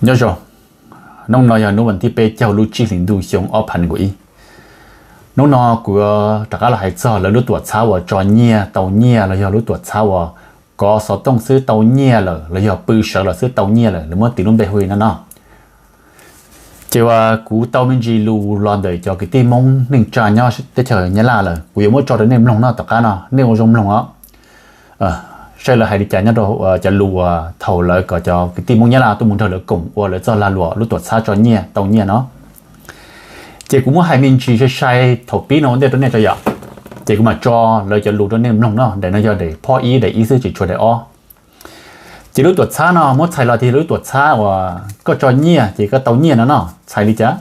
Nyob zoo, hnub no yog hnub vas thib peb caug lub tsib hlis ntuj xyoo ob phav nees nkaum ib. Hnub no kuv rov qab los hais txog lawv lub tuam txhab uas tso nyiaj tau nyiaj los yog lub tuam txhab uas kov xov tooj xwb tau nyiaj lawm los yog pw sawv los xwb tau nyiaj lawm, lawv muab tis lub npe hu li no no. Ces uas kuv tau me ntsis lus los ntawm cov kwv tij Hmoob neej tsa nyob teb chaws Nyab Laj lawm, kuv yuav muab tso rau nej mloog no tom qab no, nej ua zoo mloog os. Saib lawv hais li cas nyob rau cov lus uas thaum lawv kom cov kwv tij Hmoob Nyab Laj tuaj mus nrog lawv koom ua lawv txoj lag luam lub tuam txhab tso nyiaj tau nyiaj no. Ces kuv muab hais me ntsis sai sai thaum pib no ua ntej rau nej tso yom. Ces kuv mam tso lawv cov lus rau nej mloog no, daim no yog daim phob ib, daim ib xwb tsis tshuav daim ob. Ces lub tuam txhab no muab txhais los tias lub tuam txhab uas koj tso nyiaj ces koj tau nyiaj no no, txhais li cas?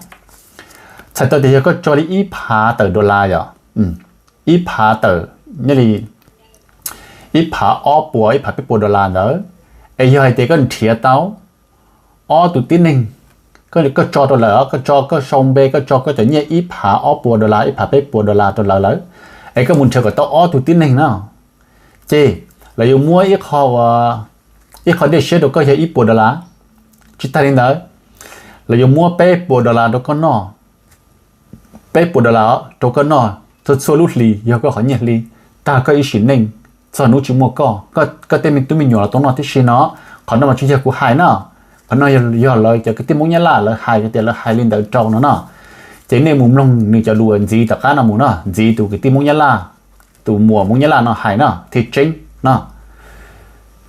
Txhais tau tias yog koj tso li ib phav tawm dollar yom, ib phav tawm, nyob li ib phav ob puas ib phav peb puas dollar ntawd, es yog hais tias koj nrhiav tau ob tug tib neeg, koj tso rau lawv, koj tso koj sau npe, koj tso koj cov nyiaj ib phav ob puas dollar ib phav peb puas dollar rau lawv lawm, es koj mus nrhiav kom tau ob tug tib neeg no, ces lawv yuav muab ib qho ua, ib qho dej siab rau koj yog ib puas dollar. Tsis tag li ntawd, lawv yuav muab peb puas dollar rau koj noj, peb puas dollar rau koj noj txhua txhua lub hlis yog koj qhov nyiaj hli, tag koj ib sim neej, txog hnub tsis muaj koj, koj tej me tub me nyuam los tau noj tib si no. Qhov no mas tsis yog kuv hais na, qhov no yog lawv cov kwv tij Hmoob Nyab Laj lawv hais tias lawv hais li ntawd rau no no. Ces nej mus mloog nws cov lus ntxiv tom qab no mus no, ntxiv tus kwv tij Hmoob Nyab Laj, tus muam Hmoob Nyab Laj no hais no thiaj tseeb no.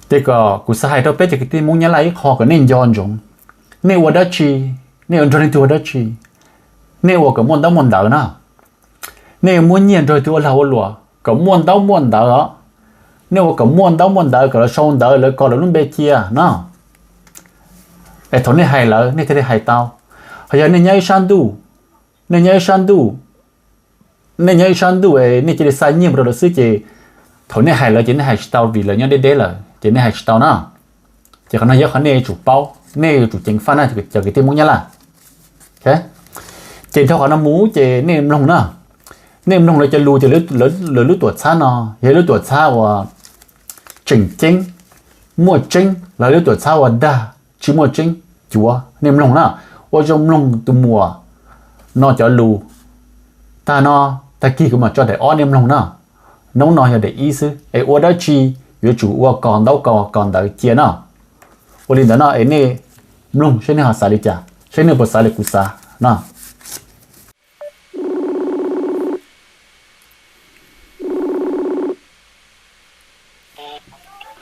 Ces kom kuv xav hais rau peb cov kwv tij Hmoob Nyab Laj ib qho kom nej nco ntsoov, nej ua dab tsi, nej ua nrog leej twg ua dab tsi, nej ua kom muaj ntaub muaj ntawv na. Nej muab nyiaj nrog leej twg ua lag ua luam kom muaj ntaub muaj ntawv os. Nej ua kom muaj ntaub muaj ntawv kom lawv sau ntawv lawv kos lawv lub npe cia no. Es thaum nej hais lawv nej thiaj li hais tau. Ho yog nej nyob ib sab ntuj, nej nyob ib sab ntuj, nej nyob ib sab ntuj es nej cia li xa nyiaj mus rau lawv xwb ces thaum nej hais lawv ces nej hais tsis tau vim lawv nyob deb deb lawm ces nej hais tsis tau na. Ces qhov no yog qhov nej yuav tsum paub, nej yuav tsum ceev faj na cov kwv tij Hmoob Nyab Laj. Ces dhau qhov no mus ces nej mloog na, nej mloog lawv cov lus tias lawv lub tuam txhab no yog lub tuam txhab uas tseem ceeb, muaj tseeb los lub tuam txhab uas dag tsis muaj tseeb. Cuav nej mloog na, ua zoo mloog tus muam no cov lus. Tag no, tag kis kuv mam tso daim ob nej mloog na. Hnub no yog daim ib xwb es ua dab tsi yuav tsum ua kos ntaub kos kos ntawv cia no. Ua li ntawd no es nej mloog saib nej ho xav li cas, saib nej puas xav li kuv xav no.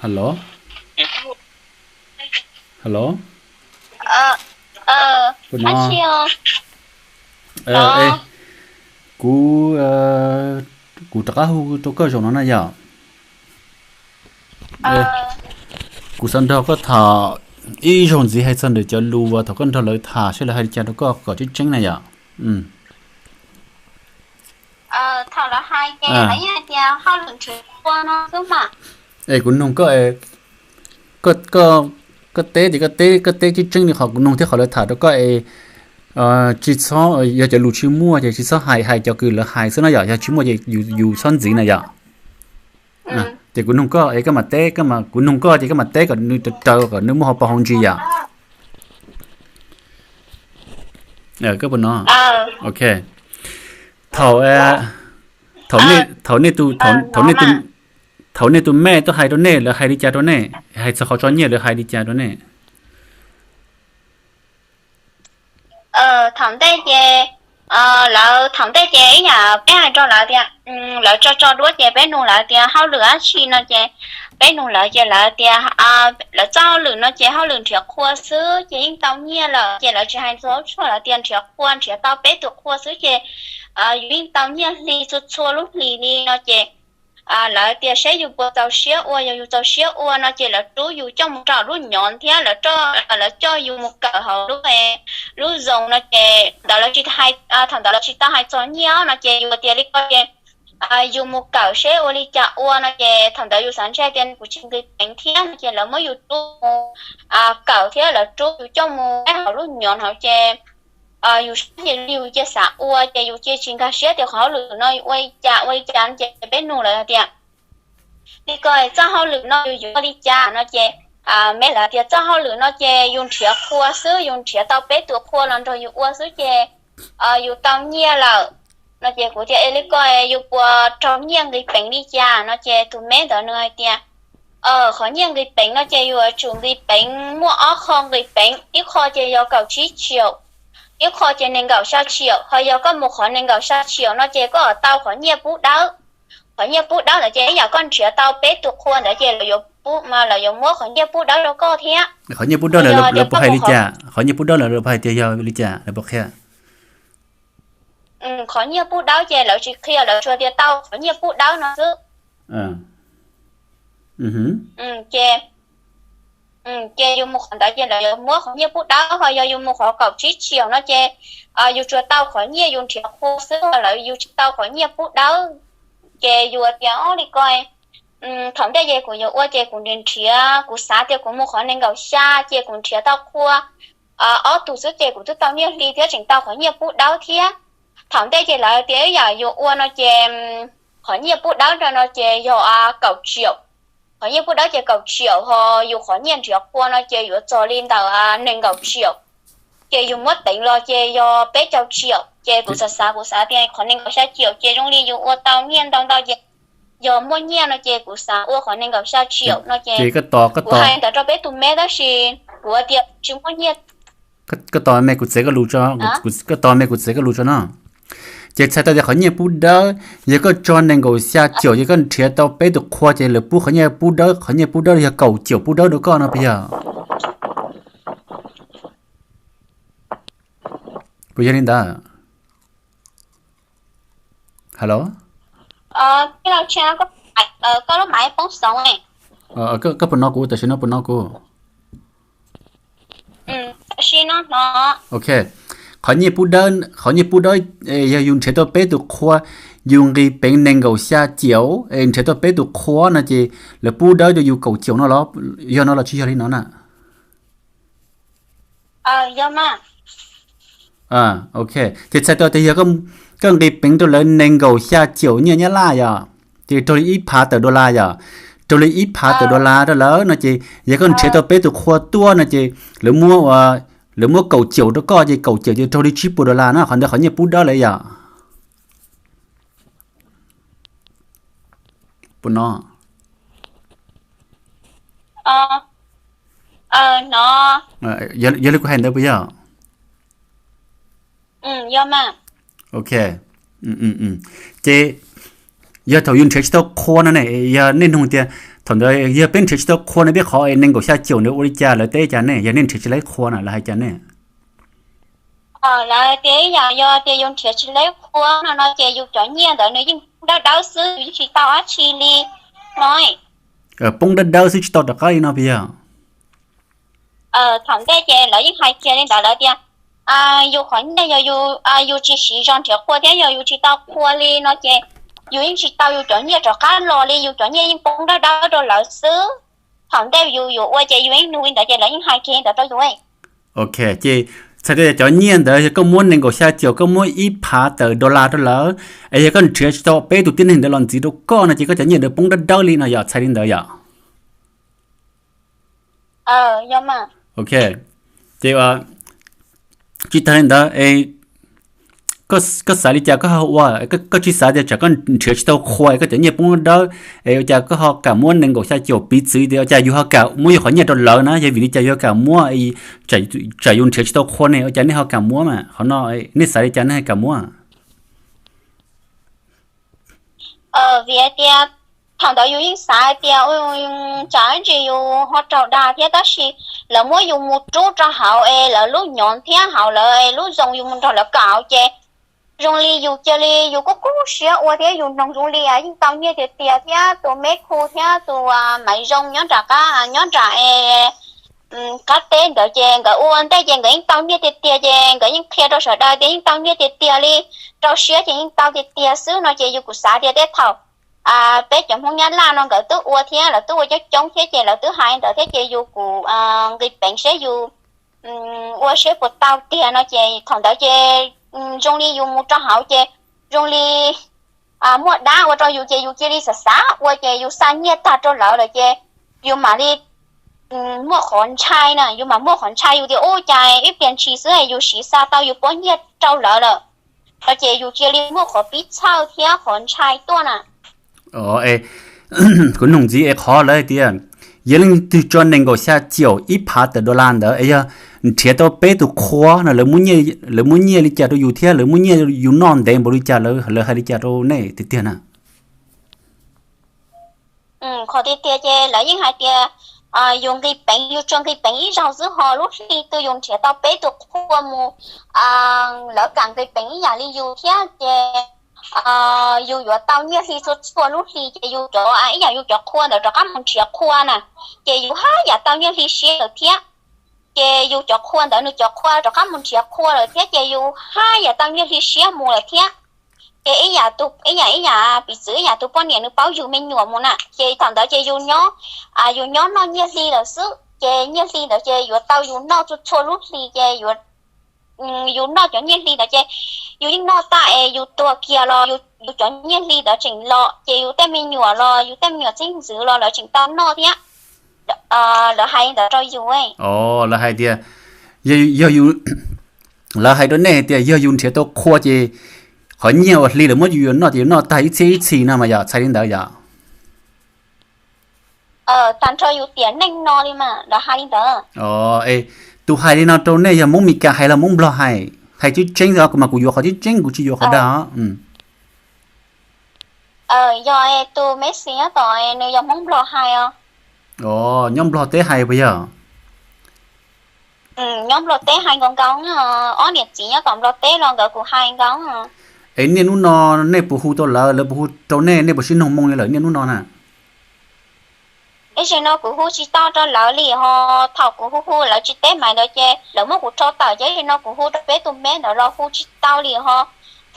Hello, hello, kuv no, kuv, kuv rov qab hu rau koj zaum no na yom. Kuv xav nrog koj tham ib zaug ntxiv hais txog ntawm cov lus uas thaum koj nrog lawv tham saib lawv hais li cas rau koj kom tseeb tseeb na yom. Es kuv nug koj, koj teb ces koj teb, koj teb tseeb tseeb li qhov kuv nug thiab qhov lawv tham rau koj es tsis txhob, yog cov lus tsis muaj ces tsis txhob hais, hais cov kws lawv hais xwb na yom, yog tsis muaj ces yus txhob ntxiv na yom. Ces kuv nug koj es koj mam teb, kuv nug koj ces koj mam teb kom nws raws raws kom nws muaj hauv paus hauv ntsis yom. Koj puas no? Ok. Thaum, thaum nej, thaum nej tus, thaum nej tus, thaum nej tus mej tuaj hais rau nej, lawv hais li cas rau nej, hais txog qhov tso nyiaj lawv hais li cas rau nej? Thaum ntej ces, lawv thaum ntej ces ib yam peb hais rau lawv tias, lawv tso tso duab ces peb nug lawv tias hauj lwm dab tsi no ces peb nug lawv ces lawv tias lawv txoj hauj lwm no ces hauj lwm nrhiav qhua xwb ces yeej tau nyiaj lawm ces lawv tsis hais txog tshuaj, lawv tias nrhiav qhua nrhiav tau peb tus qhua xwb ces yus yeej tau nyiaj hli txhua txhua lub hlis li no ces lawv tias saib yus puas txaus siab ua, yog yus txaus siab ua no ces lawv rub yus coj mus rau lub nyov thiab lawv, lawv coj yus mus kawm hauv lub, lub zoo no ces ntawd lawv tsis, thaum ntawd lawv tsis tau hais txog nyiaj no ces yus tias li ko ces yus mus kawm seb ua li cas ua no ces thaum ntawd yus xav ntshai tias kuv tsis nqis peev thiab no ces lawv muab yus rub mus kawm thiab lawv rub yus coj mus hauv lub nyov hauv ces yus saib ces yus cia xav ua ces yus cia tsis nkag siab tias qhov hauj lwm no ua li cas ua li cas no ces peb nug lawv hais tias li ko txoj hauj lwm no yus yuav ua li cas no ces me lawv tias txoj hauj lwm no ces yus nrhiav qhua xwb, yus nrhiav tau peb tus qhua los nrog yus ua xwb ces yus tau nyiaj lawm. No ces kuv tias es li ko yus puas raug nyiaj nqis peev li cas no ces tus me ntawd nws hais tias qhov nyiaj nqis peev no ces yus yuav tsum nqis peev muaj ob qho nqis peev, ib qho ces yog kaum tsib tsiaum, ib qho ces nees nkaum xya tsiaum. Ho yog koj mus qhov nees nkaum xya tsiaum no ces koj tau qhov nyiaj pub dawb. Qhov nyiaj pub dawb ntawd ces ib yam koj nrhiav tau peb tus qhua ntawd ces lawv yuav pub, lawv yuav muab qhov nyiaj pub dawb rau koj thiab. Qhov nyiaj pub dawb lawv puas hais li cas? Qhov nyiaj pub dawb lawv puas hais tias yog li cas, lawv puas qhia? Qhov nyiaj pub dawb ces lawv tsis qhia, lawv tsuas tias tau qhov nyiaj pub dawb no xwb. Ces, ces yus mus qhov ntawd ces lawv yuav muab qhov nyiaj pub dawb, ho yog yus mus qhov kaum tsib tsiaum no ces yus tsuas tau qhov nyiaj yus nrhiav qhua xwb, lawv yus tsis tau qhov nyiaj pub dawb. Ces yus tias o li ko, thaum ntej ces kuv yuav ua ces kuv nrhiav nrhiav, kuv xav tias kuv mus qhov nees nkaum xya ces kuv nrhiav tau qhua ob tug xwb ces kuv twb tau nyiaj hli thiab tseem tau qhov nyiaj pub dawb thiab. Thaum ntej ces lawv tias ib yam yus ua no ces qhov nyiaj pub dawb rau no ces yog kaum tsiaum. Qhov nyiaj pub dawb ces kaum tsiaum, ho yus qhov nyiaj nrhiav qhua no ces yuav txog li ntawm nees nkaum tsiaum. Ces yus muab teev los ces yog peb caug tsiaum. Ces kuv xav xav kuv xav tias qhov nees nkaum xya tsiaum ces zoo li yus ua tau nyiaj ntau ntau ces yog muaj nyiaj no ces kuv xav ua qhov nees nkaum xya tsiaum no ces kuv hais ntawd rau peb tus me tab sis kuv tias tsis muaj nyiaj. Koj tos me kuv txiav koj lus tso, koj tos me kuv txiav koj lus tso no. Ces txhais tau tias qhov nyiaj pub dawb, yog koj tso nees nkaum xya caum, yog koj nrhiav tau peb tus qhua ces lawv pub qhov nyiaj pub dawb, qhov nyiaj pub dawb yog kaum caum pub dawb rau koj no puas yog? Puas yog li ntawd? Hello? Koj puas hnov kuv, tam sim no puas hnov kuv? Ok, qhov nyiaj pub dawb, qhov nyiaj pub dawb, yog yus nrhiav tau peb tus qhua, yus nqis peev nees nkaum xya caum, nrhiav tau peb tus qhua no ces lawv pub dawb rau yus kaum caum no los, yog no los tsis yog li no na? Ok, ces txhais tau tias yog koj nqis peev rau lawv nees nkaum xya caum nyiaj Nyab Laj yom, ces raug li ib phav tawm dollar yom, raug li ib phav tawm dollar rau lawv no ces yog koj nrhiav tau peb tus qhua tuaj no ces lawv muab, lawv muab kaum caum rau koj ces kaum caum ces raug li tsib puas dollar na, qhov ntawd qhov nyiaj pub dawb lawm yom. Puas hnov? Yog li kuv hais ntawd puas yog? Ok, ces yog thaum yus nrhiav tsis tau qhua no ne, yog nej nug tias thaum ntawd yog peb nrhiav tsis tau qhua no peb qhov nees nkaum xya caum ntawd ua li cas, lawv teb cas ne, yog nej nrhiav tsis laib qhua na lawv hais cas ne? Lawv tias ib yam yog tias yus nrhiav tsis laib qhua no no ces yus cov nyiaj ntawd nws yeej poob dawb dawb xwb, yus yeej tsis tau dab tsi li no. Poob dawb dawb xwb tsis tau rov qab li no puas yog? Thaum ntej ces lawv yeej hais kiag li ntawd, lawv tias yus qhov nyiaj yog yus tsis siv zog nrhiav qhua thiab yog yus tsis tau qhua li no ces yus yeej tsis tau yus cov nyiaj rov qab los li, yus cov nyiaj yeej poob dawb dawb rau lawv xwb. Thaum ntej yus yuav ua ces yus yeej nug li ntawd ces lawv yeej hais kiag li ntawd rau yus. Ok, ces txhais tau cov nyiaj ntawd yog koj muab nees nkaum xya caum, koj muab ib phav tawm dollar rau lawv, es yog koj nrhiav tsis tau peb tus tib neeg ntawd los ntxiv rau koj no ces koj cov nyiaj ntawd poob dawb dawb li no yom, txhais li ntawd yom? Ok, ces tsis tag li ntawd, koj xav li cas koj ho ua, koj tsis xav tias tsam koj nrhiav tsis tau qhua es koj cov nyiaj poob dawb, es ua cas koj ho kam muab nees nkaum xya caum, piv txwv tias ua cas yus ho kam muab yus qhov nyiaj rau lawv na, yog vim li cas yus ho kam muab, tsam yus nrhiav tsis tau qhua ne, ua cas nej ho kam muab mas, qhov no nej xav li cas nej ho kam muab? Vim hais tias thaum ntawd yus yeej xav hais tias tsam ib ntsis yus ho raug dag thiab, tab sis lawv muab yus mus rub rau hauv es lawv lub nyoov thiab hauv lawv lub zoo yus mus nrog lawv kawm hauv ces zoo li yus cia li yus kuj kub siab ua thiab yus mloog zoo li yeej tau nyiaj tiag tiag thiab tus me khu thiab tus maiv zoo nyob nram qab nyob nram es qab teb ntawd ces nkawd ua ntej ces nkawd yeej tau nyiaj tiag tiag ces nkawd yeej qhia rau sawv daws tias yeej tau nyiaj tiag tiag li, rau siab ces yeej tau tiag tiag xwb no ces yus kuj xav tias tej thaum peb cov Hmoob Nyab Laj no nkawd twb ua thiab lawv twb ua coob coob thiab ces lawv twb hais ntawd thiab ces yus kuj nqis peev saib yus ua saib puas tau tiag no ces thaum ntawd ces zoo li yus mus rau hauv ces zoo li muaj dab ua rau yus ces yus cia li xav xav ua ces yus xa nyiaj tag rau lawv lawm ces yus mam li muaj qhov ntshai na, yus mam muaj qhov ntshai, yus tias ub cas ib pliag ntshis xwb yus siv xa tau yus pob nyiaj rau lawv lawm no ces yus cia li muaj qhov pib txhawj thiab qhov ntshai tuaj na. Kuv nug ntxiv es qhov lawv tias yog leej twg tso nees nkaum xya caum ib phav tawm dollar ntawd es yog nrhiav tau peb tus qhua no, lawv muab nyiaj li cas rau yus thiab lawv muab nyiaj yus noj ntev npaum li cas, lawv hais li cas rau nej tiag tiag na? Qhov tiag tiag ces lawv yeej hais tias yus nqis peev, yus tsuas nqis peev ib zaug xwb ho lub hli twg yus nrhiav tau peb tus qhua mus, lawv kam nqis peev ib yam li yus thiab ces yus yuav tau nyiaj hli txhua txhua lub hlis ces yus cov, ib yam yus cov qhua ntawd rov qab mus nrhiav qhua na, ces yus haj yam tau nyiaj hli siab lawm thiab. Ces yus cov qhua ntawd nws cov qhua rov qab mus nrhiav qhua lawm thiab ces yus haj yam tau nyiaj hli siab mus lawm thiab. Ces ib yam, ib yam, ib yam piv txwv ib yam tus poj niam nws paub yus me nyuam mus na ces thaum ntawd ces yus nyob, yus nyob noj nyiaj hli lawm xwb ces nyiaj hli ntawd ces yuav tau yus noj txhua txhua lub hlis ces yus noj cov nyiaj hli ntawd ces yus yeej noj tag es yus tuag kiag los yus cov nyiaj hli ntawd tseem los ces yus tej me nyuam los yus tej me nyuam txheeb ntxwv los lawv tseem tau noj thiab. Lawv hais li ntawd rau yus. Lawv hais tias, yog, lawv hais rau nej hais tias yog yus nrhiav tau qhua ces qhov nyiaj uas hli lawv muab yus yuav noj ces yus noj tag ib txhiab ib txhis no mas yom, txhais li ntawd yom? Tag nrho yus tiam neej no li mas lawv hais li ntawd. Tus hais li no rau nej yog Hmoob Mes Kas hais los Hmoob Nplog hais? Hais tseeb tseeb os, kuv mas kuv yuav qhov tseeb tseeb, kuv tsis yuav qhov dag. Yog tus Messi nyob tom nws yog Hmoob Nplog hais os. Nyob Nplog teb hais puas yog? Nyob Nplog teb hais nkaus nkaus, ob niam txiv nyob tom Nplog teb los nkawd kuj hais nkaus. Es niaj hnub no nej puas hu tau lawv, lawv puas hu rau nej, nej puas sib noog moo li lawm niaj hnub no na? Ib zaug no kuv hu tsis tau rau lawv li ho, thaum kuv hu hu lawv tsis teb mas ntawd ces lawv muab kuv rho tawm ces ib zaug no kuv hu rau peb tus me ntawd los hu tsis tau li ho.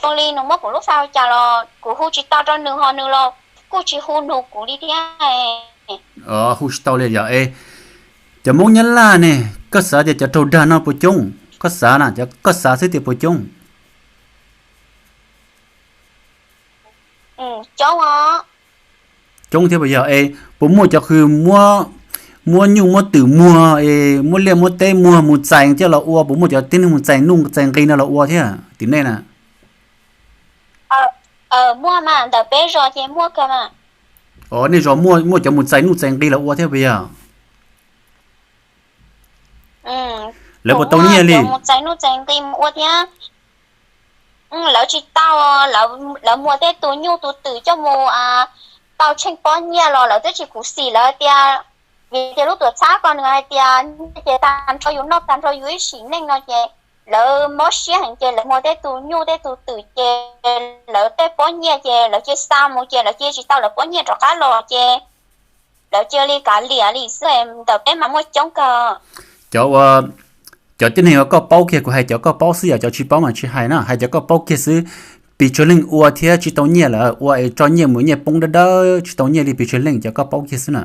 Zoo li nws muab kuv lub faj ua cas los kuv hu tsis tau rau nws ho nws los kuj tsis hu nug kuv li thiab. Hu tsis tau li yom. Es cov Hmoob Nyab Laj ne, koj xav tias cov raug dag no puas coob? Koj xav na, cov koj xav xwb tias puas coob? Coob thiab puas yog? Es puas muaj cov uas muab nyuj muab twm muag es muab liaj muab teb muag mus txais coj los ua, puas muaj cov tib neeg mus txais nuj txais nqi no los ua thiab tim nej na? Muaj mas, ntawm peb zos ces muaj kawg mas. Nej zos muaj, muaj cov mus txais nuj txais nqi los ua thiab puas yog? Lawv puas tau nyiaj li? Mus txais nuj txais nqi mus ua thiab. Lawv tsis tau, lawv muag tej tus nyuj tus twm coj mus tau tsheej pob nyiaj los lawv twb tsis khuv xim, lawv tias vim tias lub tuam txhab ko nws hais tias nyiaj ces tag nrho yus noj tag nrho yus ib sim neej no ces lawv mob siab heev ces lawv muag tej tus nyuj tej tus twm ces lawv tej pob nyiaj ces lawv cia xa mus ces lawv cia tsis tau lawv pob nyiaj rov qab los ces lawv cia li kav liam li xwb. Ntawm peb mas muaj coob kawg. Cov ua, cov tib neeg uas koj paub kiag, kuv hais cov koj paub xwb yom, cov tsis paub mas tsis hais na, hais cov koj paub kiag xwb. Pes tsawg leej ua thiab tsis tau nyiaj lawm, ua es tso nyiaj mus nyiaj poob dawb dawb tsis tau nyiaj li, pes tsawg leej, cov koj paub kiag xwb na.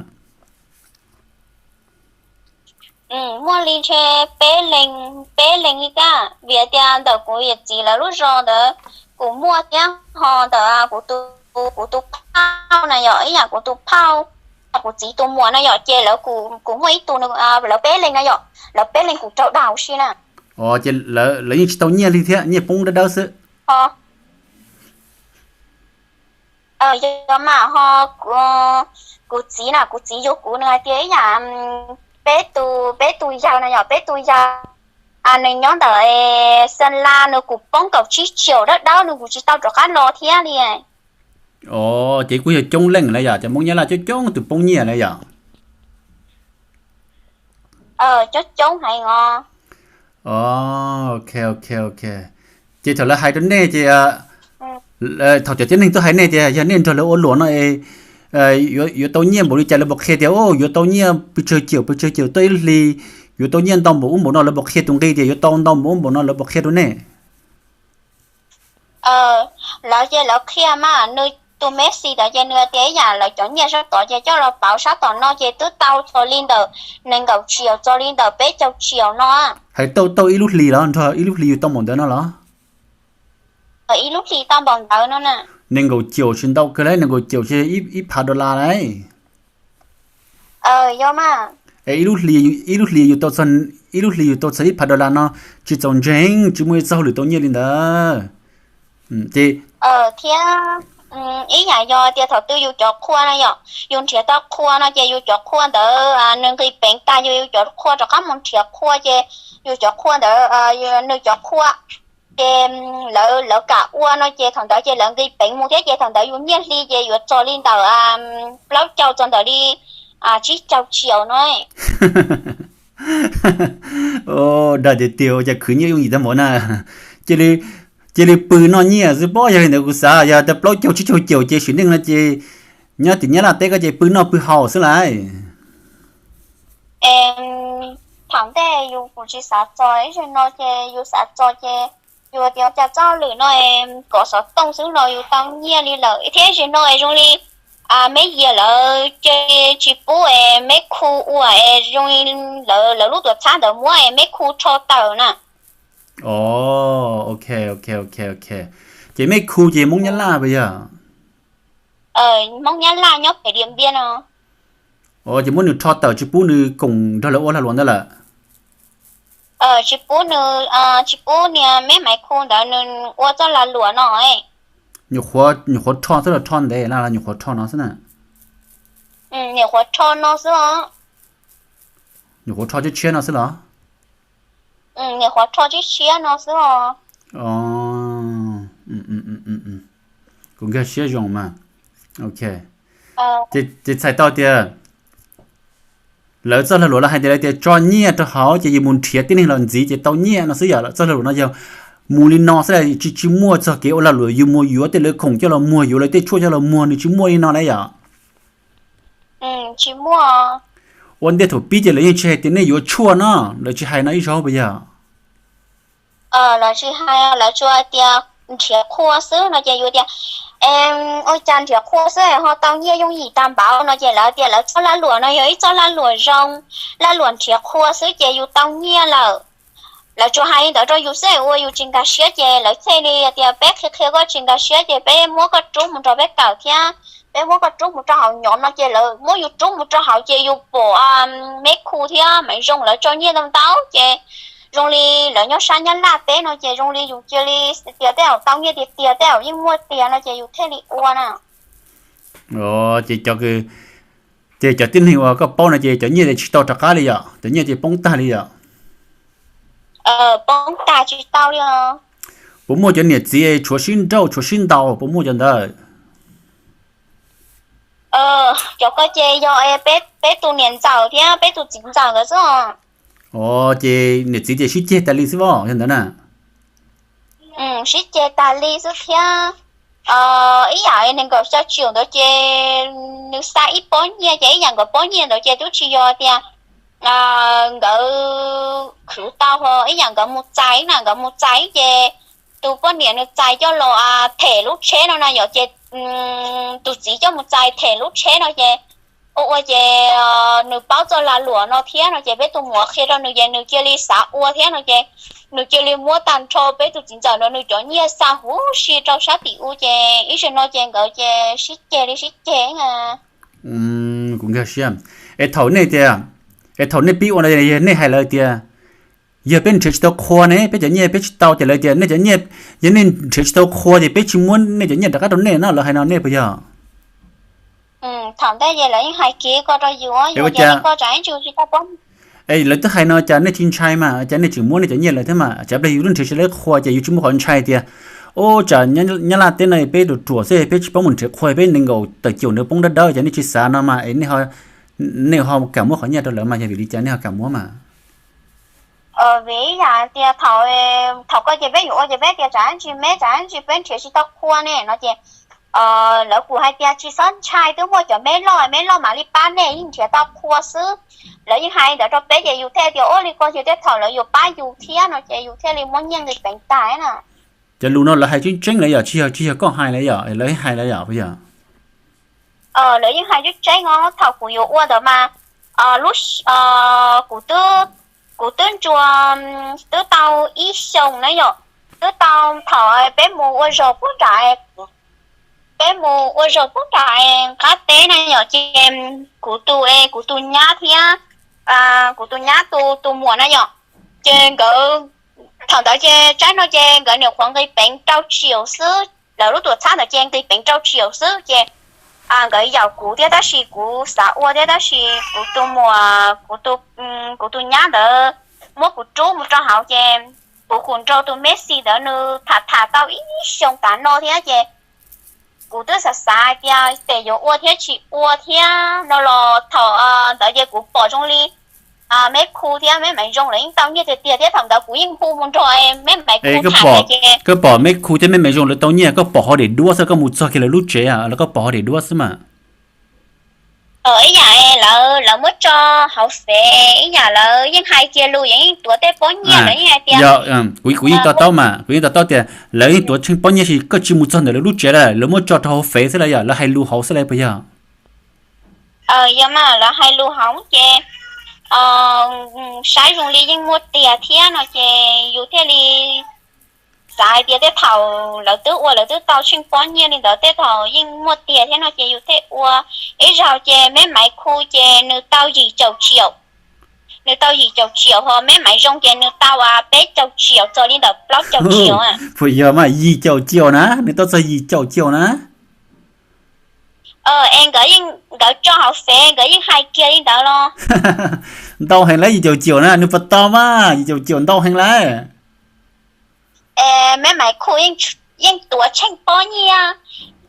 Muaj li ntshe peb leeg, peb leeg li thiab, vim tias ntawm kuv yawm txiv lawv lub zos ntawd kuv muaj thiab ho ntawm kuv tus, kuv tus phauj na yom, ib yam kuv tus phauj, kuv txiv tus muam na yom, ces lawv, kuv muaj ib tug, lawv peb leeg na yom, lawv peb leeg kuv raug dag huv si na. Ces lawv yeej tsis tau nyiaj li thiab, nyiaj poob dawb dawb xwb. Yog mas ho, kuv txiv na, kuv txiv yug kuv nws hais tias ib yam peb tus, peb tus yawg na yom, peb tus yawg nws nyob ntawm Xeem Las, nws kuv poob kaum tsib tsiaum dawb dawb, nws kuv tsis tau rov qab los thiab li. Ces kuj yog coob leej lawm yom, cov Hmoob Nyab Laj coob coob tus poob nyiaj lawm yom. Coob coob heev os. Ok, ok, ok. Ces thaum lawv hais rau nej ces, thaum cov tib neeg tuaj hais nej tias yog nej nrog lawv ua luam no es yuav tau nyiaj npaum li cas, lawv puas qhia tias yuav tau nyiaj pes tsawg tsiaum pes tsawg tsiaum tuaj ib lub hli, yuav tau nyiaj ntau npaum ub npaum no, lawv puas qhia tus nqi tias yuav tau ntau npaum ub npaum no, lawv puas qhia rau nej? Lawv ces lawv qhia mas, nws tus Messi ntawd ces nws hais tias ib yam lawv cov nyiaj sab tod ces coj los pauv sab tom no ces twb tau txog li ntawm nees nkaum tsiaum txog li ntawm peb caug tsiaum no. Hais tau tau ib lub hlis los nrog ib lub hlis yus tau npaum ntawd no los? Ib lub hlis tau npaum ntawd no na. Nees nkaum tsiaum tsis ntau kawg lauj, nees nkaum tsiaum tsis ib phav dollar lauj. Yog mas. Es ib lub hlis, ib lub hlis yus tau txog, ib lub hlis yus tau txog ib phav dollar no tsis txaus ntseeg, tsis muaj ib txoj hauj lwm tau nyiaj li ntawd. Ces thiab ib yam yog tias thaum twg yus cov qhua no yom, yus nrhiav tau qhua no ces yus cov qhua ntawd nws nqis peev tag, yus yus cov qhua rov qab mus nrhiav qhua ces yus cov qhua ntawd, nws cov qhua ces lawv lawv kam ua no ces thaum ntawd ces lawv nqis peev mus thiab ces thaum ntawd yus nyiaj hli ces yuav txog li ntawm plaub caug txog ntawm li tsib caug tsiaus no. Dag tiag tiag, ua cas khwv nyiaj yooj yim tag npaum na. Cia li, cia li pw noj nyiaj xwb pob, yog li ntawd kuv xav yog tau plaub caug tsib caug caum ces sim neej no ces nyob tim Nyab Laj teb ko ces pw noj pw haus xwb lauj. Thaum ntej yus kuj tsis xav txog, ib zaug no ces yus xav txog ces yus tias cas txoj hauj lwm no kom xov tooj xwb los yus tau nyiaj li lawm thiab, ib zaug no es zoo li me yias lawv ces tsis pub es me khu ua es zoo li lawv lub tuam txhab ntawd muab es me khu rho tawm na. Ok, ok, ok, ok. Ces me khu ces Hmoob Nyab Laj puas yog? Hmoob Nyab Laj nyob pem Diam Npiaj no. Ces muab nws rho tawm tsis pub nws koom nrog lawv ua lag luam ntawd lawm. Tsis pub nws, tsis pub niag me maiv khu ntawd nws ua txoj lag luam no. Nyuam qhuav rho xwb los rho ntev na los nyuam qhuav rho no xwb na? Nyuam qhuav rho no xwb os. Nyuam qhuav rho tshiab tshiab no xwb los? Nyuam qhuav rho tshiab tshiab no xwb os. Kuv nkag siab zoo mas. Ok. Ces txhais tau tias lawv txoj lag luam lawv hais tias lawv tias tso nyiaj rau hauv ces yus mus nrhiav tib neeg los ntxiv ces tau nyiaj no xwb yom. Lawv txoj lag luam no yog mus li no xwb, tsis, tsis muaj txog kev ua lag luam yus mus yuav tej lawv khoom coj los muag, yuav lawv tej tshuaj coj los muag, nws tsis muaj li no na yom. Tsis muaj. Ua ntej thaum pib ces lawv yeej tsis hais tias nej yuav tshuaj no, lawv tsis hais no ib zaug puas yog? Lawv tsis hais, lawv tsuas hais tias nrhiav qhua xwb no ces yus tias, ua cas nrhiav qhua xwb ho tau nyiaj yooj yim tag npaum no ces lawv tias lawv txoj lag luam no yog ib txoj lag luam zoo, lag luam nrhiav qhua xwb ces yus tau nyiaj lawm. Lawv tsuas hais li ntawd rau yus xwb ua yus tsis nkag siab ces lawv thiaj li tias peb qhia qhia koj tsis nkag siab ces peb muab koj rub mus rau peb kawm thiab, peb muab koj rub mus rau hauv nyom no ces lawv muab yus rub mus rau hauv ces yus pom me khu thiab maiv zoo lawv tso nyiaj ntau ntau ces zoo li lawv nyob sab Nyab Laj teb no ces zoo li yus cia li tias tej zaum tau nyiaj tiag tiag, tej zaum yeej muaj tiag no ces yus thiaj li ua na. Ces cov, ces cov tib neeg uas koj paub no ces cov nyiaj ces tsis tau rov qab li yom, cov nyiaj ces poob tag li yom? Poob tag tsis tau li os. Puas muaj cov niam txiv tshuav sib nrauj tshuav sib ntaus, puas muaj cov ntawd? Cov ko ces yog peb tus niam ntxawm thiab peb tus txiv ntxawm nkawd xwb. Os, ces niam txiv ces sib ceg tas li xwb os, yog ntawd na? Sib ceg tas li xwb thiab. Ib yam nees nkaum xya triệu ntawd ces nws xa ib pob nyiaj ces ib yam nkawd pob nyiaj ntawd ces twb tsis yog tias nkawd khwv tau ho ib yam nkawd mus txais na, nkawd mus txais ces tus poj niam nws txais coj los them lub tsheb no na yom, ces tus txiv coj mus txais them lub tsheb no ces ua ua ces nws paub txoj lag luam no thiab no ces peb tus muam qhia rau nws ces nws cia li xav ua thiab no ces nws cia li muab tag nrho peb tus txiv ntxawm no nws cov nyiaj xa huv si rau sab tim ub ces ib zaug no ces nkawd ces sib ceg li sib ceg na. Kuv nkag siab. Es thaum nej tias, es thaum nej pib ua no nej hais lawv tias yog peb nrhiav tsis tau qhua ne, peb cov nyiaj peb tsis tau ces lawv tias nej cov nyiaj, yog nej nrhiav tsis tau qhua ces peb tsis muab nej cov nyiaj rov qab rau nej no, lawv hais no nej puas yog? Thaum ntej ces lawv yeej hais kiag ko rau yus, yog tias nej ko tsam ib ntsis tsis tau pob. Es lawv twb hais no cas nej tsis ntshai mas, cas nej tseem muab nej cov nyiaj lawv thiab mas, tsam pliag yus twb nrhiav tsis tau qhua ces yus tsis muaj qhov ntshai tias, ub, tsam Nyab Laj teb no peb ruam ruam xwb peb tsis paub mus nrhiav qhua, peb nees nkaum tawm caum ntawd poob dawb dawb, ces nej tsis xav no mas es nej ho kam muab qhov nyiaj rau lawv mas yog vim li cas nej ho kam muab mas? Vim ib yam tias thaum, thaum ko ces peb yuav ua ces peb tias tsam ib ntsis me tsam ib ntsis peb nrhiav tsis tau qhua ne no ces lawv kuj hais tias tsis txhob ntshai, twb muaj cov me loj, me loj mam li pab nej, yeej nrhiav tau qhua xwb. Lawv yeej hais ntawd rau peb ces yus thiaj tias ua li ko ces tej thaum lawv yuav pab yus thiab no ces yus thiaj li muab nyiaj nqis peev tag na. Cov lus no lawv hais tseeb tseeb lawm yom, tsis yog, tsis yog koj hais lawm yom, lawv hais lawm yom, puas yog? Lawv yeej hais tseeb tseeb os, thaum kuv yuav ua ntawd mas, lub, kuv twb, kuv twb ntsuas, twb tau ib xyoos na yom, twb tau thaum peb mus ua zog puag nram, peb mus ua zog puag nram qab teb na yom, ces kuv tus, kuv tus nyab thiab kuv tus nyab tus tus muam na yom. Ces nkawd, thaum ntawd ces tsaib no ces nkawd nyuam qhuav nqis peev rau tsiaum xwb, lawv lub tuam txhab ntawd ces nqis peev rau tsiaum xwb ces nkawd yaum kuv thiab tab sis kuv xav ua thiab tab sis kuv tus muam, kuv tus, kuv tus nyab ntawd muab kuv rub mus rau hauv ces kuv kuj nrog tus Messi ntawd nws tham tham tau ib xyoo tav no thiab ces kuv twb xav xav hais tias tes yuav ua thiab tsis ua thiab no los thaum ntawd ces kuv pom zoo li Meb Khu thiab Meb Maiv Zoo lawv yeej tau nyiaj tiag tiag thiab thaum ntawd kuv yeej hu mus nrog Meb Maiv Khu tham tias ces koj pom Meb Khu thiab Meb Maiv Zoo lawv tau nyiaj, koj pom hauv daim duab xwb, koj mus txog kiag lawv lub tsev los koj pom hauv daim duab xwb mas. Ib yam lawv, lawv muab tso hauv fev, ib yam lawv yeej hais kiag lus, yeej tuav tej pob nyiaj, lawv yeej hais tias, kuv yeej to taub mas, kuv yeej to taub tias lawv yeej tuav tsheej pob nyiaj, sis koj tsis mus txog ntawm lawv lub tsev lawm, lawv muab tso rau hauv fev xwb los yog lawv hais lus hauv xwb los puas yog? Yog mas, lawv hais lus hauv ces saib zoo li yeej muaj tiag thiab no ces yus thiaj li xav hais tias tej thaum lawv twb ua lawv twb tau tsheej pob nyiaj li ntawd, tej thaum yeej muaj tiag thiab no ces yus thiaj ua. Ib zaug ces Meb Maiv Khu ces nws tau yim caum tsiaum, nws tau yim caum tsiaum ho Meb Maiv Zoo ces nws tau peb caug tsiaum txog li ntawm plaub caug tsiaum. Puas yog mas, yim caum tsiaum na, nws tau txog yim caum tsiaum na. Es nkawd tso hauv fev nkawd yeej hais kiag li ntawd los? Ntau heev lawm, yim caum tsiaum na, nws puas tau mas, yim caum tsiaum ntau heev lawm. Meb Maiv Khu yeej tuav tsheej pob nyiaj,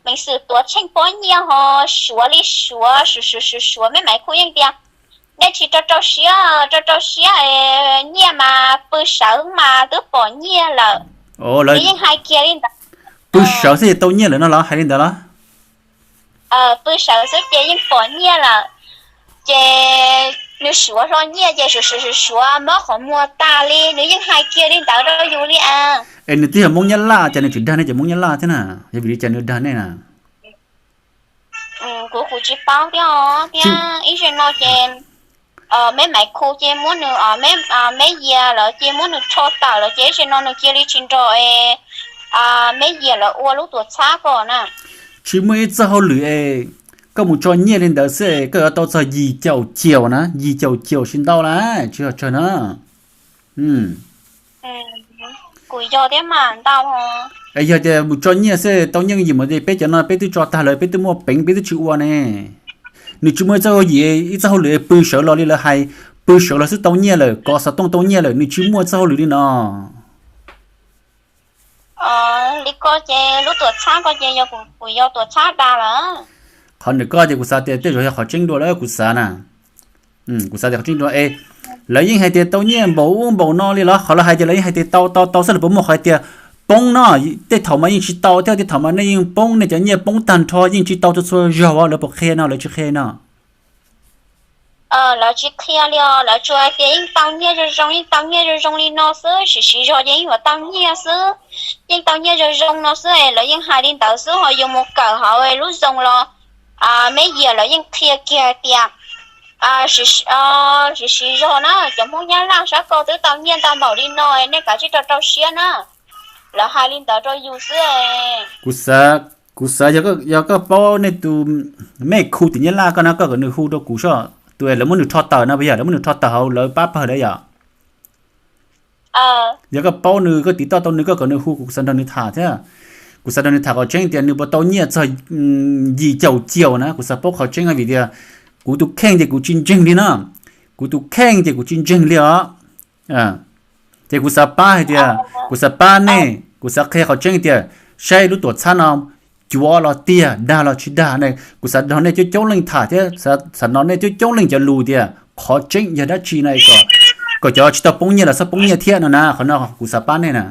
peev xwm tuav tsheej pob nyiaj ho suav li suav, suav suav suav suav, Meb Maiv Khu yeej tias nej tsis rau rau siab, rau rau siab, nyiaj mas pw sawv mas twb pom nyiaj lawm. Nws yeej hais kiag li ntawd. Pw sawv xwb ces tau nyiaj lawm no los hais li ntawd los? Pw sawv xwb ces yeej pom nyiaj lawm. Ces nws suav hlo nyiaj ces suav suav suav suav mob qhov muag tas li, nws yeej hais kiag li ntawd rau yus li as. Es nws twb yog Hmoob Nyab Laj, cas nws tseem dag nej cov Hmoob Nyab Laj thiab na? Yog vim li cas nws dag nej na? Kuv kuv tsis paub thiab os, thiab ib zaug no ces Meb Maiv Khu ces muab nws, Meb Yias lawv ces muab nws rho tawm lawm ces ib zaug no nws cia li tsis nrog Meb Yias lawv ua lub tuam txhab ko na. Tsis muaj ib txoj hauj lwm es koj mus tso nyiaj li ntawd xwb es koj yuav tau txog yim caum tsiaum na, yim caum tsiaum tsis ntau lawm, tsis yog tsawg na. Kuv yog thiab mas ntau. Es yog tias mus tso nyiaj xwb tau nyiaj yim mas peb cov no peb twb tso tag lawm, peb twb muaj peev peb twb tsis ua ne. Nws tsis muaj ib txoj hauj lwm, ib txoj hauj lwm pw sawv los li lawv hais, pw sawv los xwb tau nyiaj lawm, kov xov tooj tau nyiaj lawm, nws tsis muaj txoj hauj lwm li no. Li ko ces lub tuam txhab ko ces yog kuv yog tuam txhab dag lawm. Qhov ntawm koj ces kuv xav tias tej zaum yog qhov tseeb dua lawm kuv xav na. Kuv xav tias qhov tseeb dua es lawv yeej hais tias tau nyiaj npaum ub npaum no li los qhov lawv hais tias lawv yeej hais tias tau tau tau xwb, lawv puas muaj qhov hais tias poob no? Tej thaum mas yeej tsis tau thiab, tej thaum mas nej yeej poob, nej cov nyiaj poob tag nrho yeej tsis tau txhua txhua zaug, lawv puas qhia no, lawv tsis qhia no? Lawv tsis qhia li os, lawv tsuas hais tias yeej tau nyiaj zoo zoo, yeej tau nyiaj zoo zoo li no xwb, siv siv zog ces yeej yuav tau nyiaj xwb, yeej tau nyiaj zoo zoo no xwb, lawv yeej hais li ntawd xwb. Ho yus mus kawm hauv lub Zoom los Meb Yias lawv yeej qhia kiag hais tias siv siv zog na, cov Hmoob Nyab Laj sab ko twb tau nyiaj ntau npaum li no, nej kav tsij rau rau siab na. Lawv hais li ntawd rau yus xwb. Kuv xav, kuv xav yog koj paub nej tus Meb Khu tim Nyab Laj koj na, koj kom nws hu rau kuv soj, tus lawv muab nws rho tawm no puas yog? Lawv muab nws rho tawm hauv lawv pab pawg lawm yom? Yog koj paub nws, koj tiv toj tau nws, koj kom nws hu, kuv xav nrog nws tham thiab. Kuv xav nrog nws tham qhov tseeb tias nws puas tau nyiaj txog yim caum tsiaum na, kuv xav paub qhov tseeb vim tias kuv tus kheej ces kuv tsis ntseeg li no, kuv tus kheej ces kuv tsis ntseeg li os. Ces kuv xav pab hais tias, kuv xav pab nej, kuv xav qhia qhov tseeb tias saib lub tuam txhab no cuav los tiag, dag los tsis dag ne. Kuv xav nrog nej coob coob leej tham thiab xav hnov nej coob coob leej cov lus tias qhov tseeb yog dab tsi no, kom cov tsis tau poob nyiaj los txhob poob nyiaj thiab no na. Qhov no kuv xav pab nej na.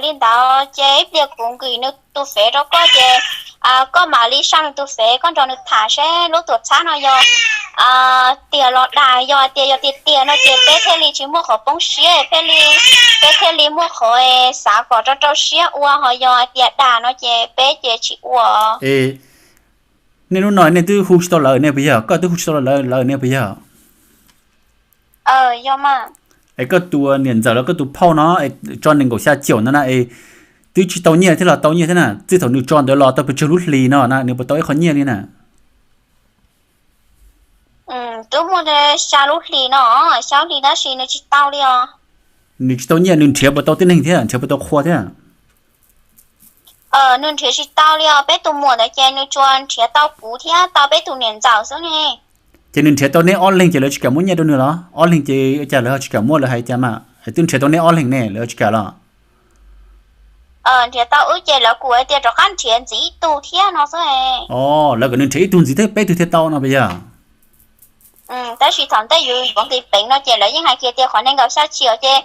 Li ntawd ces ib pliag kuv nqis nws tus fev rau koj ces koj mam li sau nws tus fev, koj nrog nws tham seb lub tuam txhab no yog tiag los dag. Yog hais tias yog tiag tiag no ces peb thiaj li tsis muaj qhov poob siab, peb li, peb thiaj li muaj qhov xav kom rau rau siab ua. Ho yog hais tias dag no ces peb ces tsis ua. Nej lub no nej twb hu tsis tau lawv ne puas yog? Koj twb hu tsis tau lawv ne puas yog? Es koj tus niam ntxawm los koj tus phauj no es tso nees nkaum xya caum no na es twb tsis tau nyiaj thiab los tau nyiaj thiab na? Txij thaum nws tso ntawd los tau pes tsawg lub hlis no na nws puas tau ib qho nyiaj li na? twb muaj xya lub hlis no, xya lub hlis tab sis nws tsis tau li os. Nws tsis tau nyiaj, nws nrhiav puas tau tib neeg thiab, nrhiav puas tau qhua thiab? Nws nrhiav tsis tau li os, peb tus muam ntawd ces nws tsuas nrhiav tau kuv thiab tau peb tus niam ntxawm xwb ne. Ces nws nrhiav tau neb ob leeg ces lawv tsis kam muab nyiaj rau nws los? Ob leeg ces ua cas lawv ho tsis kam muab, lawv hais cas mas twb nrhiav tau neb ob leeg ne, lawv ho tsis kam los? Nrhiav tau wb ces lawv kuj hais tias rov qab nrhiav ntxiv ib tug thiab no xwb. Os, lawv kom nws nrhiav ib tug ntxiv thiab peb tug thiaj tau no puas yog? Tab sis thaum ntej yus yuav nqis peev no ces lawv yeej hais kiag tias qhov nees nkaum xya triệu ces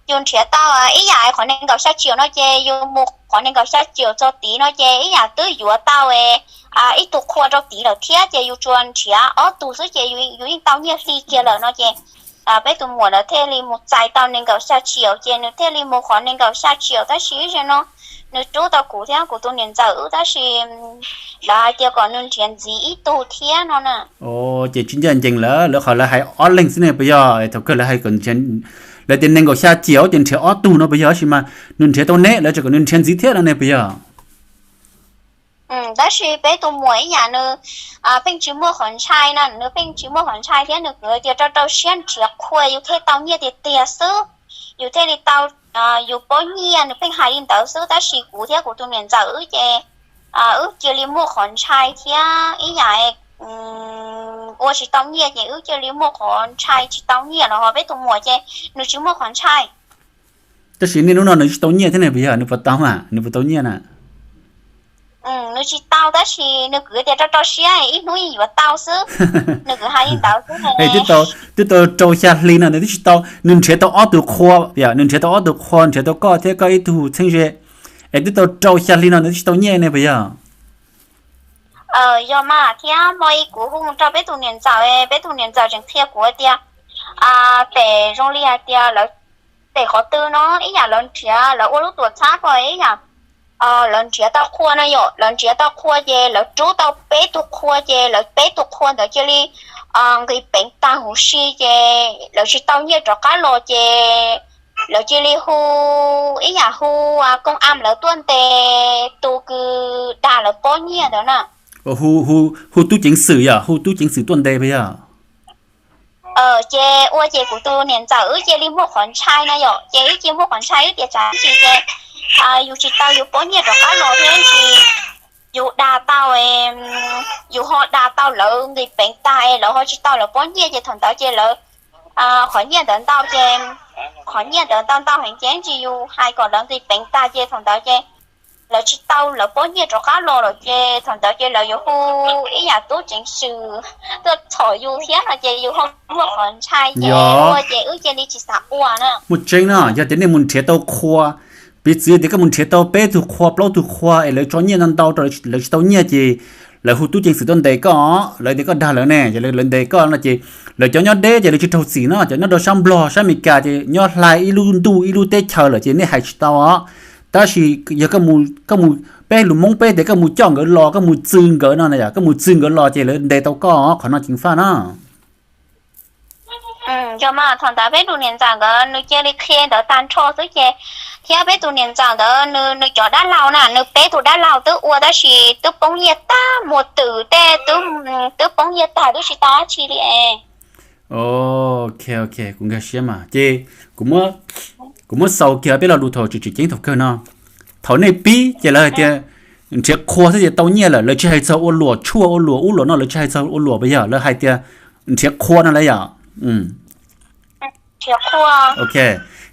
yus nrhiav tau ib yam qhov nees nkaum xya triệu no ces yus mus qhov nees nkaum xya triệu txog tid no ces ib yam twb yuav tau ib tug qhua rau tid lawm thiab ces yus tsuas nrhiav ob tug xwb ces yus yeej tau nyiaj hli kiag lawm no ces peb tus muam lawv thiaj li mus txais tau nees nkaum xya triệu ces nws thiaj li mus qhov nees nkaum xya triệu tab sis ib zaug no nws rub tau kuv thiab kuv tus niam ntxawm wb tab sis lawv hais tias kom nws nrhiav ntxiv ib tug thiab no na. Ces tsis ncaj ncees lawm, lawv qhov lawv hais ob leeg xwb ne puas yog? Thaum kawg lawv hais kom nrhiav, lawv tias nees nkaum xya triệu ces nrhiav ob tug no puas yog, tab sis mas nws nrhiav tau neb lawv tseem kom nws nrhiav ntxiv thiab no ne puas yog? Tab sis peb tus muam ib yam nws pheej tsis muaj qhov ntshai na, nws pheej tsis muaj qhov ntshai thiab nws kwv tias rau rau siab nrhiav qhua yus thiaj tau nyiaj tiag tiag xwb, yus thiaj li tau yus pob nyiaj, nws pheej hais li ntawd xwb tab sis kuv thiab kuv tus niam ntxawm wb ces wb cia li muaj qhov ntshai thiab ib yam ua tsis tau nyiaj ces wb cia li muaj qhov ntshai tsis tau nyiaj los ho peb tus muam ces nws tsis muaj qhov ntshai. Tab sis niaj hnub no nws tsis tau nyiaj thiab ne puas yog? Nws puas tau mas, nws puas tau nyiaj na? Nws tsis tau tab sis nws kwv tias rau rau siab ib hnub yeej yuav tau xwb, nws kwv hais li ntawd xwb. Twb tau rau xya hli no nws twb tsis tau, nws nrhiav tau ob tug qhua, nws nrhiav tau ob tug qhua, nrhiav tau koj thiab koj ib tug txheeb ze, es twb tau rau xya hli no nws twb tsis tau nyiaj ne puas yog? Yog mas thiab hmo ib kuv hu mus rau peb tus niam ntxawm, peb tus niam ntxawm tseem qhia kuv tias pem zoo li hais tias lawv pem qhov twg no ib yam lawv nrhiav lawv ua lub tuam txhab ko ib yam lawv nrhiav tau qhua no yom, lawv nrhiav tau qhua ces lawv rub tau peb tug qhua ces lawv peb tug qhua ntawd cia li nqis peev tag huv si ces lawv tsis tau nyiaj rov qab los ces lawv cia li hu ib yam hu công an lawv tuaj ntes tus kws dag lawv pob nyiaj ntawd na. Hu tub ceev xwm yom, hu tub ceev xwm tuaj ntes puas yog? Ces ua ces kuv tus niam ntxawm wb cia li muaj qhov ntshai no yom, ces wb cia muaj qhov ntshai wb tias tsam ntsis ces yus tsis tau yus pob nyiaj rov qab los thiab ntsis yus dag tau, yus ho dag tau lawv nqis peev tag lawv ho tsis tau lawv pob nyiaj ces thaum ntawd ces lawv qhov nyiaj ntawd ntau ces, qhov nyiaj ntawd ntau ntau heev ces ntsis yus hais kom lawv nqis peev tag ces thaum ntawd ces lawv tsis tau lawv pob nyiaj rov qab los lawm ces thaum ntawd ces lawv yuav hu ib yam tub ceev xwm tuaj txhom yus thiab no ces yus ho muaj qhov ntshai ces ua ces wb cia li tsis xav ua na. Muaj tseeb no, yog tias nej mus nrhiav tau qhua, piv txwv tias koj mus nrhiav tau peb tug qhua plaub tug qhua es lawv tso nyiaj ntau ntau rau lawv tsis tau nyiaj ces lawv hu tub ceev xwm tuaj ntes koj, lawv tias koj dag lawv ne, ces lawv ntes koj no ces lawv cov nyob deb ces lawv tsis raug txim no, cov nyob rau sab Nplog sab Amelikas ces nyob hlais ib lub ntuj ib lub teb chaws lawm ces nej hais tsis tau os. Tab sis yog koj mus, peb lus Hmoob peb tias koj mus coj nkawd los, koj mus txw nkawd no na yom, koj mus txw nkawd los ces lawv ntes tau koj, qhov no ceev faj na. Yog mas thaum ntawd peb tus niam ntxawm nkawd nws cia li qhia ntawd tag nrho xwb ces, thiab peb tus niam ntxawm ntawd nws cov dab laug na, nws peb tus dab laug twb ua tab sis twb poob nyiaj tag, muag twm tej twb poob nyiaj tag twb tsis tau dab tsi li. Ok, ok, kuv nkag siab mas ces kuv muab xaus kiag peb lo lus thaum tseem tseem ceeb thaum kawg no. Thaum nej pib ces lawv hais tias nrhiav qhua xwb ces tau nyiaj lawm, lawv tsis hais txog ua luam tshuaj ua luam ub luam no, lawv tsis hais txog ua luam puas yog, lawv hais tias nrhiav qhua no lawv yom. Ok,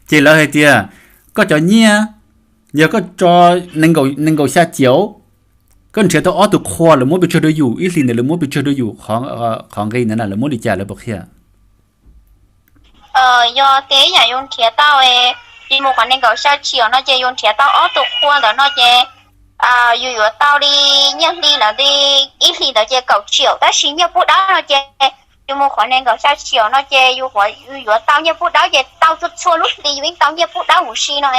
ces lawv hais tias koj cov nyiaj, yog koj tso nees nkaum xya ciav, koj nrhiav tau ob tug qhua lawv muab pes tsawg rau yus, ib hlis ntawd lawv muab pes tsawg rau yus, qhov nqi ntawd na lawv muab li cas lawv puas qhia? Yog tias ib yam yus nrhiav tau, yus mus qhov nees nkaum xya ciav no ces yus nrhiav tau ob tug qhua ntawd no ces yus yuav tau li nyiaj hli ntawd li, ib hlis ntawd ces kaum triệu tab sis nyiaj pub dawb no ces yus mus qhov nees nkaum xya ciav no ces yus yuav tau nyiaj pub dawb ces tau txhua txhua lub hli yus yeej tau nyiaj pub dawb huv si no.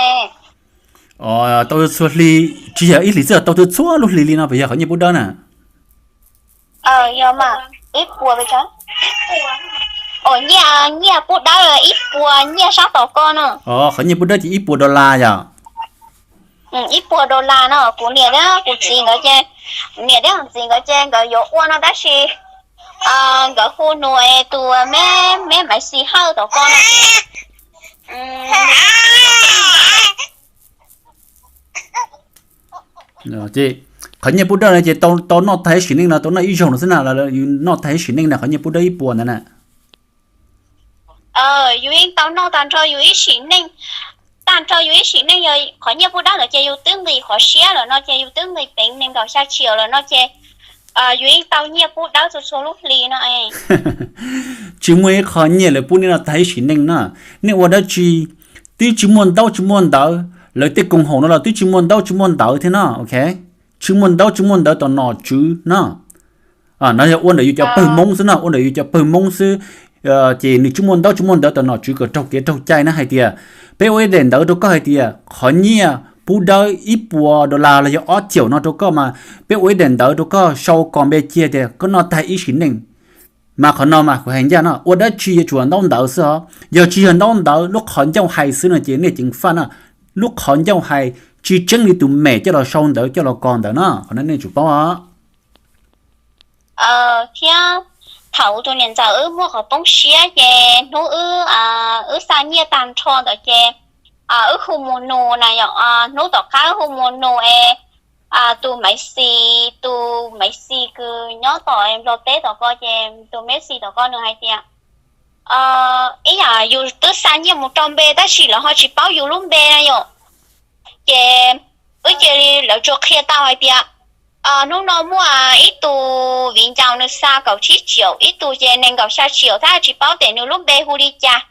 Tau txhua hli, tsis yog ib hlis xwb, tau txhua txhua lub hli li no puas yog qhov nyiaj pub dawb na? Yog mas, ib puas, nyiaj pub dawb ib puas nyiaj sab tom koj no. Qhov nyiaj pub dawb ces ib puas dollar yom? Ib puas dollar no, kuv niam thiab kuv txiv nkawd ces, niam thiab txiv nkawd ces nkawd yuav ua no tab sis Nkawd hu nws es tus me, me Maiv Xis Hawj tom ko no. Qhov nyiaj pub dawb no ces tau noj tag ib sim neej no, tau noj ib zaug no xwb na, los yus noj tag ib sim neej na qhov nyiaj pub dawb ib puas ntawd na? Yus yeej tau noj tag nrho yus ib sim neej, tag nrho yus ib sim neej yog qhov nyiaj pub dawb ntawd ces yus twb nqis qhov siab lawm no ces yus twb nqis peev nees nkaum xya triệu lawm no ces yus yeej tau nyiaj pub dawb txhua txhua lub hli no. Tsis muaj ib qho nyiaj lawv pub nej noj tag ib sim neej na. Nej ua dab tsi twb tsis muaj ntaub tsis muaj ntawv, lawv tej koom haum no los twb tsis muaj ntaub tsis muaj ntawv thiab no, ok. Tsis muaj ntaub tsis muaj ntawv tom nom tswv no. No yog ua ntawm yus cov pawg Hmoob xwb no, ua ntawm yus cov pawg Hmoob xwb. Ces nws tsis muaj ntaub tsis muaj ntawv tom nom tswv kom raug kev raug cai na hais tias peb ua ib daim ntawv rau koj hais tias qhov nyiaj pub dawb ib puas dollar los yog ob caum no rau koj mas peb ua ib daim ntawv rau koj sau kos npe cia tias koj noj tag ib sim neej. Mas qhov no mas kuv hais ncaj no, ua dab tsi yuav tsum ntaub ntawv xwb os. Yog tsis yog ntaub ntawv, lub qhov ncauj hais xwb no ces nej ceev faj na. Lub qhov ncauj hais tsis tseeb li tus mem coj los sau ntawv coj los kos ntawv na, qhov no nej tsum paub os. Thiab thaum tus niam ntxawm wb muaj qhov poob siab ces hnub wb, wb xa nyiaj tag nrho ntawd ces wb hu mus nus na yom, hnub tom qab wb hu mus nus es tus Maiv Xis, tus Maiv Xis kws nyob tom Nplog teb tom ko ces tus Maiv Xis tom ko nws hais tias ib yam yus twb xa nyiaj mus rau npe tab sis lawv ho tsis paub yus lub npe na yom. Ces wb cia li lawv tsuas qhia tau hais tias hnub no muaj ib tug viv ncaus nws xa kaum tsib triệu, ib tug ces nees nkaum xya triệu thiab tsis paub tias nws lub npe hu li cas.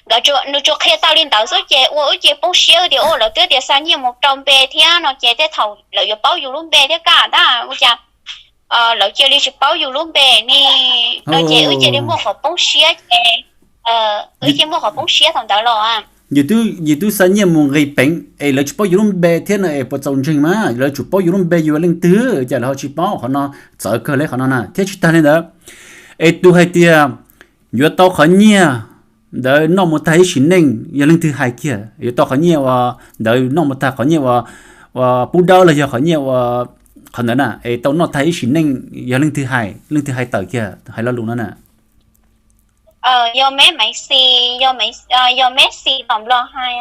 Nkawd, nws tsuas qhia tau li ntawd xwb ces ua wb cia poob siab tias ua lawv twb tias xa nyiaj mus rau npe thiab no ces tej thaum lawv yuav paub yus lub npe thiab kaj tab ua cas lawv cia li tsis paub yus lub npe ni no ces wb cia li muaj qhov poob siab ces wb cia muaj qhov poob siab thaum ntawd los. Yus twb xa nyiaj mus nqis peev es lawv tsis paub yus lub npe thiab no es puas txaus ntseeg mas, lawv tsum paub yus lub npe yus yog leej twg, cas lawv ho tsis paub. Qhov no txawv kawg li qhov no na. Thiab tsis tag li ntawd, es tus hais tias yuav tau qhov nyiaj ntawd noj mus tag ib sim neej yog leej twg hais kiag? Yuav tau qhov nyiaj ua ntawd noj mus tag, qhov nyiaj ua pub dawb los yog qhov nyiaj ua qhov ntawd na es tau noj tag ib sim neej yog leej twg hais, leej twg hais tawm kiag hais lo lus no na? Yog Meb Xis, yog Meb Xis tom Nplog hais.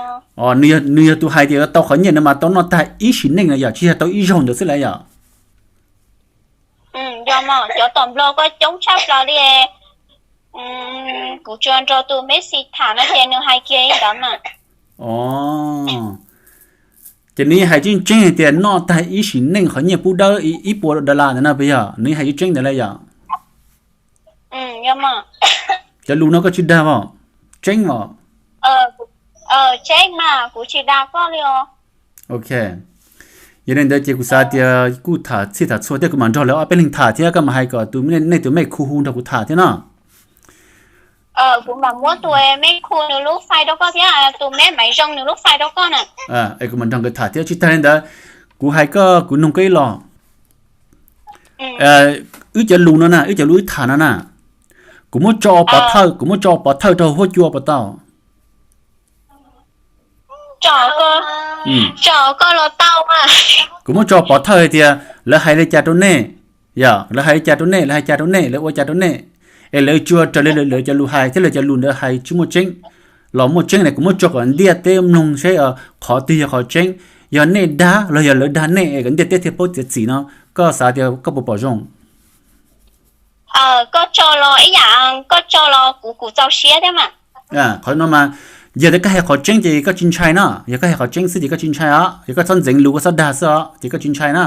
Nws yog tus hais tias yuav tau qhov nyiaj no mas tau noj tag ib sim neej no yom, tsis yog tau ib zaug ntawd xwb las yom? Yog mas, cov tom Nplog koj coob tshaj plaws li. Kuv tsuas nrog tus Meb Xis tham no ces nws hais kiag li ntawd mas. Ces nws yeej hais tseeb tseeb hais tias noj tag ib sim neej qhov nyiaj pub dawb ib puas dollar ntawd no puas yog? Nws yeej hais tseeb tseeb ntawd las yom? Cov lus no koj tsis dag os? Tseeb os? Tseeb mas, kuv tsis dag koj li os. Ok, yog li ntawd ces kuv xav tias kuj tham txhij tham txhua thiab kuv mam nrog lawv ob peb leeg tham thiab koj mam hais kom tus, nej tus mej khu hu nrog kuv tham thiab no. Kuv mam muab tus mej khu nws lub fai rau koj thiab tus meb Maiv Zoo nws lub fai rau koj na. Es kuv mam nrog nkawd tham thiab. Tsis tag li ntawd, kuv hais koj, kuv noog koj ib los. Wb cov lus no na, wb cov lus wb tham no na, kuv muab tso pov thawj, kuv muab tso pov thawj rau huab cua puas tau? Tso, tso koj los tau mas. Kuv muab tso pov thawj hais tias lawv hais li cas rau nej, yog lawv hais li cas rau nej, lawv hais cas rau nej, lawv ua cas rau nej, es lawv tsuas raws li lawv cov lus hais thiab lawv cov lus ntawd hais tsis muaj tseeb los muaj tseeb na. Kuv muab tso kom ntiaj teb mloog seb qhov twg yog qhov tseeb, yog nej dag los yog lawv dag nej es kom ntiaj teb thiaj paub txiav txim no. Koj xav tias koj puas pom zoo? Koj tso los ib yam, koj tso los kuv kuv txaus siab thiab mas. Qhov no mas, yog tias koj hais qhov tseeb ces koj tsis ntshai no, yog koj hais qhov tseeb xwb ces koj tsis ntshai os, yog koj txhob ntxeev lus koj txhob dag xwb os ces koj tsis ntshai na.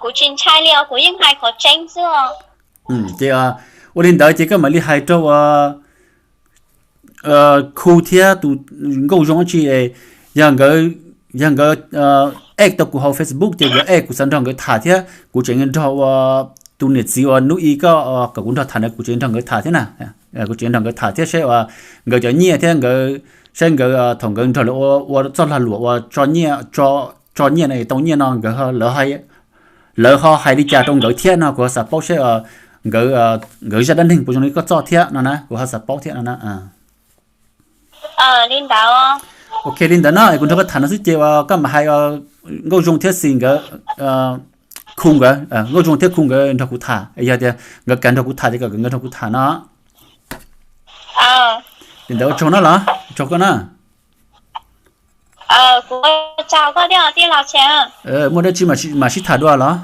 Kuv tsis ntshai li os, kuv yeej hais qhov tseeb xwb os. Ces ua li ntawd ces koj mam li hais rau ua khu thiab tus nkauj zoo dab tsi, yog nkawd, yog nkawd add tau kuv hauv Facebook ces nkawd add kuv xav nrog nkawd tham thiab kuv tseem nrog ua tus niam txiv uas hnub i koj kom kuv nrog tham ntawd kuv tseem nrog nkawd tham thiab na. Kuv tseem nrog nkawd tham thiab seb uas nkawd cov nyiaj thiab nkawd, saib nkawd thaum nkawd nrog lawv ua txoj lag luam uas tso nyiaj, tso nyiaj no tau nyiaj no nkawd, lawv ho hais li cas rau nkawd thiab no kuv ho xav paub seb nkawd, nkawd zaj dab neeg puas zoo li koj txoj thiab no na, kuv ho xav paub thiab no na. Li ntawd. Ok, li ntawd no es kuv nrog koj tham no xwb ces uas koj mam hais nkauj zoo thiab xis nkawd, Khu nkawd, Nkauj Zoo thiab Khu nkawd nrog kuv tham, yog tias nkawd kam nrog kuv tham ces kom nkawd nrog kuv tham no. Li ntawd ua tsaug na los, ua tsaug koj na. Muaj dab tsi mam sib tham dua los.